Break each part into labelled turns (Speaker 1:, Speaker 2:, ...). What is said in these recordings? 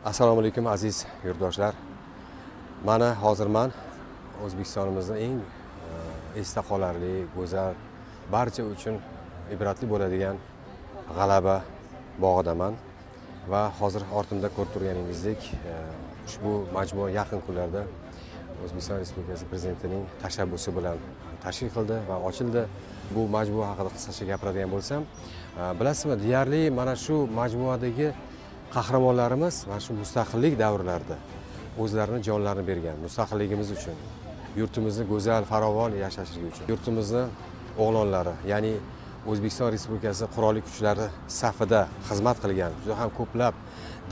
Speaker 1: Assalomu alaykum, aziz yurtdoshlar. Mana hozir man O'zbekistonimizning eng esda qolarli, go'zal, barcha uchun ibratli bo'ladigan G'alaba bog'idaman va hozir ortimda ko'rib turganingizdek, ushbu majmua yaqin kunlarda O'zbekiston Respublikasi Prezidentining tashabbusi bilan tashkil qildi va ochildi. Bu majmua haqida qisqacha gapiradigan bo'lsam, bilasizmi, deyarli mana shu majmuadagi qahramonlarimiz mana shu mustaqillik davrlarida o'zlarini jonlarini bergan, mustaqilligimiz uchun, yurtimizni go'zal, farovon yashashligi uchun, yurtimizni o'g'lonlari, ya'ni O'zbekiston Respublikasi Qurolli Kuchlari safida xizmat qilgan juda ham ko'plab,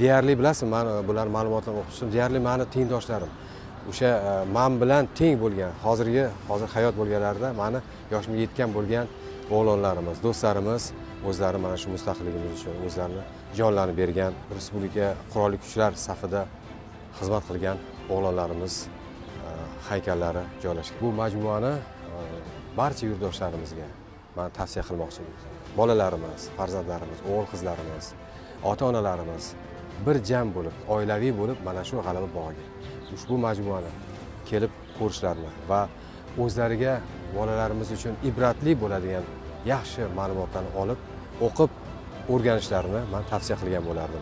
Speaker 1: deyarli bilasizmi, men bular ma'lumotlarni o'qib chiqdim, deyarli meni tengdoshlarim, o'sha men bilan teng bo'lgan, hozir hayot bo'lganlarida meni yoshimga yetgan bo'lgan o'g'lonlarimiz, do'stlarimiz o'zlari mana shu mustaqilligimiz uchun o'zlarini jonlarini bergan, Respublika Qurolli Kuchlar safida xizmat qilgan o'g'lonlarimiz haykallari joylashgan. Bu majmuani barcha yurtdoshlarimizga men tavsiya qilmoqchiman. Bolalarimiz, farzandlarimiz, o'g'il qizlarimiz, ota-onalarimiz bir jam bo'lib, oilaviy bo'lib mana shu G'alaba bog'iga, ushbu majmuani kelib ko'rishlarini va o'zlariga, bolalarimiz uchun ibratli bo'ladigan yaxshi ma'lumotlarni olib, o'qib o'rganishlarini men tavsiya qilgan bo'lardim.